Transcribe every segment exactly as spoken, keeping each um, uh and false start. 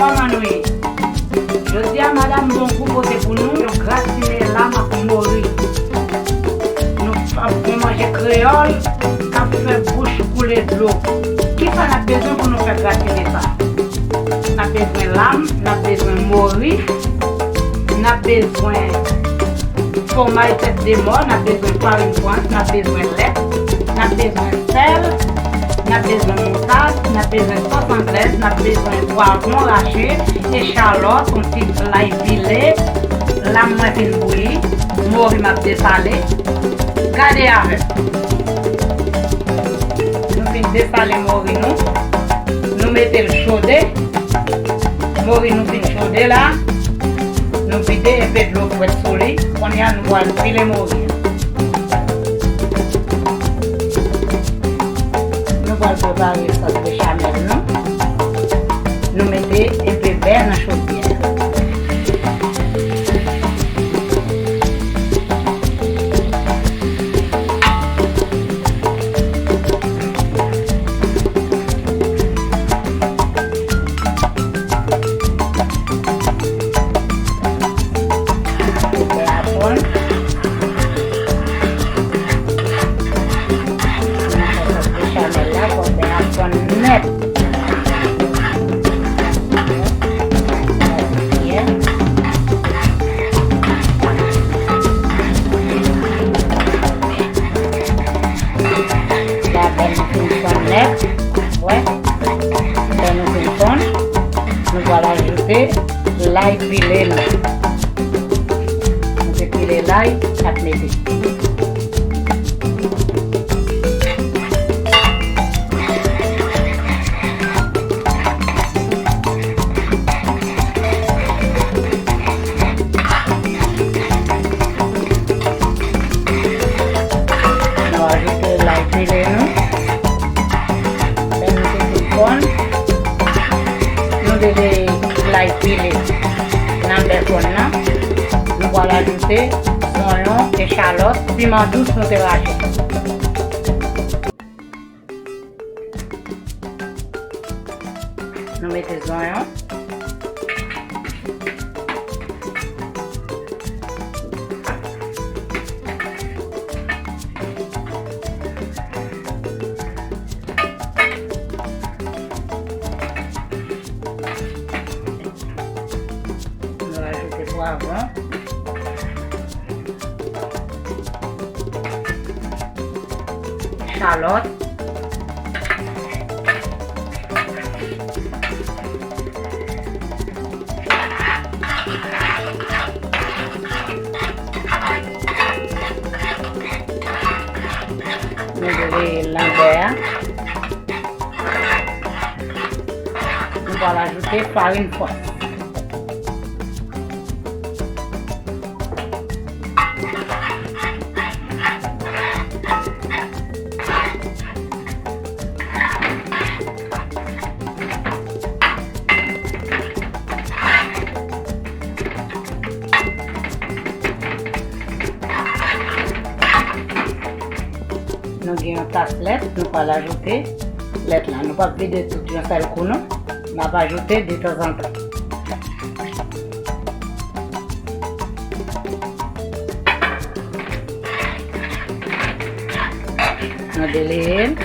Kòman nou ye? Jodi a, madanm Bongou pote pou nou yon gratine lam ak mori. Nou ap gen manje kreyòl k ap fè bouch koule dlo. Kisa n ap bezwen pou nou fè gratine sa? N ap bezwen lam, n ap bezwen mori, n ap bezwen fòmaj tèt de mò, n ap bezwen farin frans, n ap bezwen lèt, n ap bezwen sèl, n ap bezwen moutad, n ap bezwen sòs anglèz, n ap bezwen pwavwon rache, echalòt, yon ti lay pile, lam mwen fin bouyi, mori m ap desale. Gade avè m. Nou fin desale mori nou, nou mete l chode. Mori nou fin chode la, nou vide enpe dlo frèt sou li. Kounye a, nou pral pile mori a. Nou pral prepare sòs bechamèl nou. Nou mete enpe bè nan chodyè a. Bè a fonn. Nan sòs bechamèl la, fòk bè a fonn nèt. La, bè nou fin fonn nèt. Wè. Bè nou fin fonn. Nou pral ajoute lay pile nou. Nou te pile lay, n ap mete. Nou ajoute lay pile nou. Lè nou te fin fonn, nou leve lay pile nan bè fonn nan. Nou pral ajoute zonyon, echalòt, piman dous nou te rache. Nou mete zonyon. Nou ajoute pwavwon. Echalòt. Nou leve l nan bè a. Nou pral ajoute farin frans. Nou gen yon tas lèt, nou pral ajoute lèt la. Nou p ap vide tout yon sèl kou non. N ap ajoute detanzantan. Nou deleye l.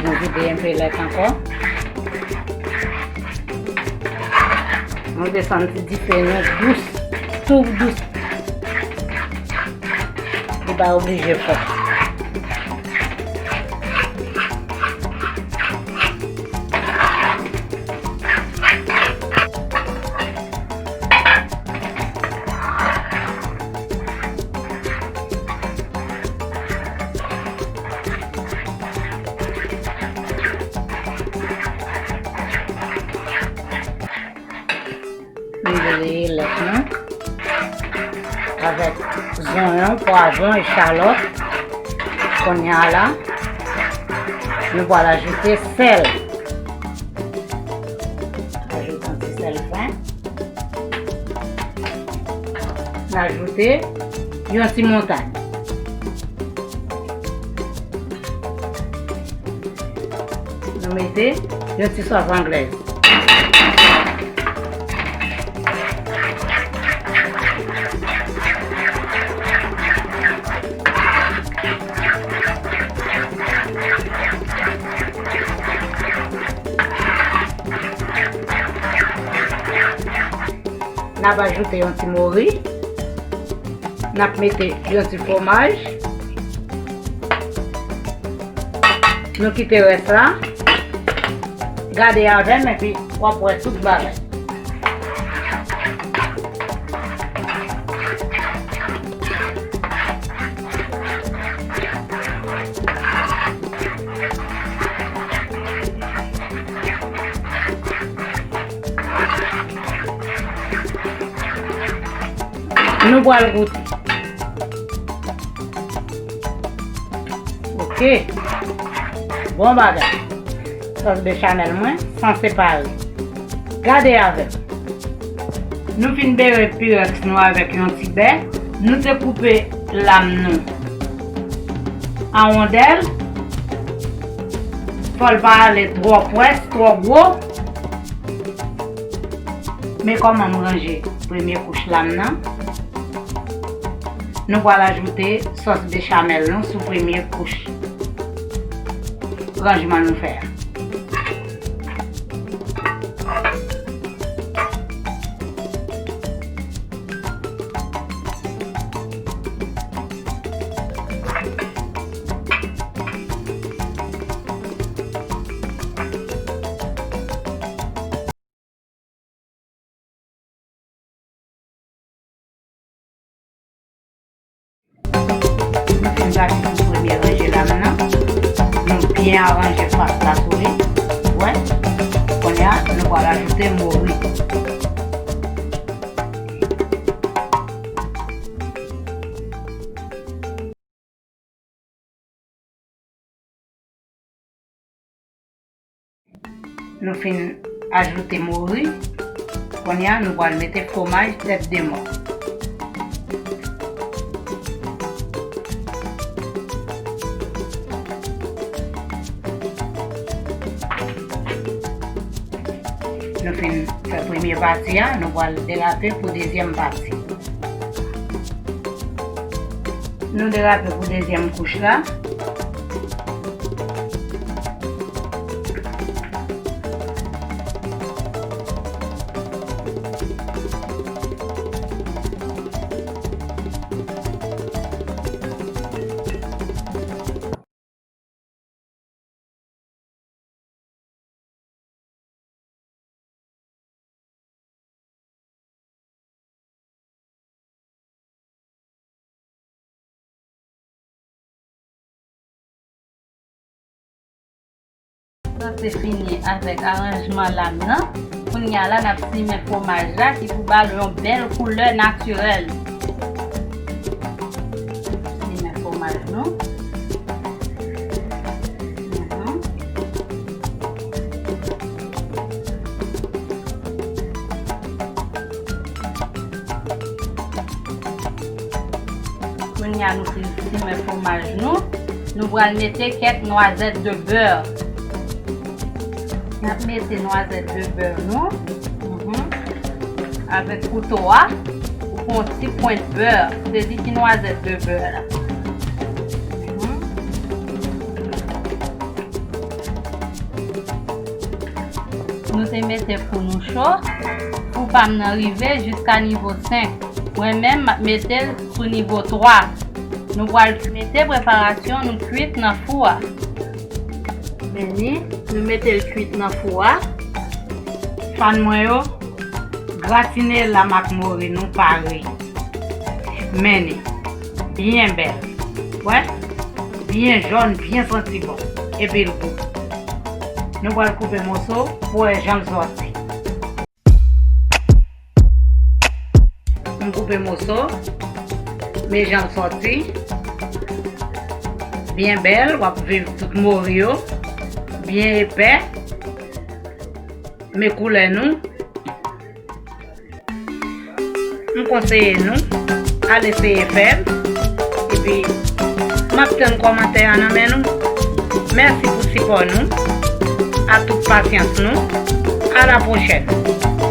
Nou vide enpe lèt ankò. Nou desann ti dife nou dous, tou dous. Li pa oblije fò. Nou deleye lèt nou avèk zonyon, pwavwon, echalòt. Kounye a la, nou pral ajoute sèl. Ajoute yon ti sèl fen. N ajoute yon ti montay. Nou mete yon ti sòs anglèz. N ap ajoute yon ti mori. N ap mete yon ti fwomaj. Nou kite rès la. Gade avè m epi w ap wè tout bagay. Nou pral goute. Ok. Bon bagay. Sòs bechamèl mwen, san separe. Gade avè m. Nou fin bere pirèks nou avèk yon ti bè. Nou te koupe lam nou an wondèl. Fò l pa ale twò pwès, twò gwo. Men kòman m ranje premye kouch lam nan. Nou pral ajoute sòs bechamèl nou sou premye kouch ranjman nou fè a. Nou fin gate sou premye ranje lam nan. Nou byen aranje fas la sou li. Wè. Kounye a, nou pral ajoute mori. Nou fin ajoute mori. Kounye a, nou pral mete fwomaj tèt de mò. Nou fin fè premye pati a, nou pral derape pou dezyèm pati. Nou derape pou dezyèm kouch la. Sa se fini avèk aranjman lam nan. Kounye a la, n ap simen fwomaj la ki pou ba l yon bèl koulè natirèl. Simen fwomaj nou. Mhm. Kounye a nou fin simen fwomaj nou. Nou pral mete kèk nwazèt de bè. N ap mete nwazèt de bè nou. Mhm. Avèk kouto a, ou pran yon ti pwent bè. Sezi ti nwazèt de bè la. Mhm. Nou te mete fou nou cho. Fou pa m nan rive jiska nivo senk. Mwen menm, m ap mete l sou nivo twa. Nou pral mete preparasyon nou kwit nan fou a. Men ni, nou mete l kwit nan fou a. Fan mwen yo, gratine lam ak mori nou pare. Men ni, byen bèl. Wè? Byen jòn, byen santi bon. Epi l gou. Nou pral koupe moso pou wè jan l sòti. M koupe moso, men jan l sòti. byen bèl, w ap viv tout mori yo byen epè. Men koulè nou. M konseye nou al eseye fè l. Epi, m ap tann kòmantè a nan men nou. Mèsi pou sipò nou, a tout pasyans nou. A la pwochèn.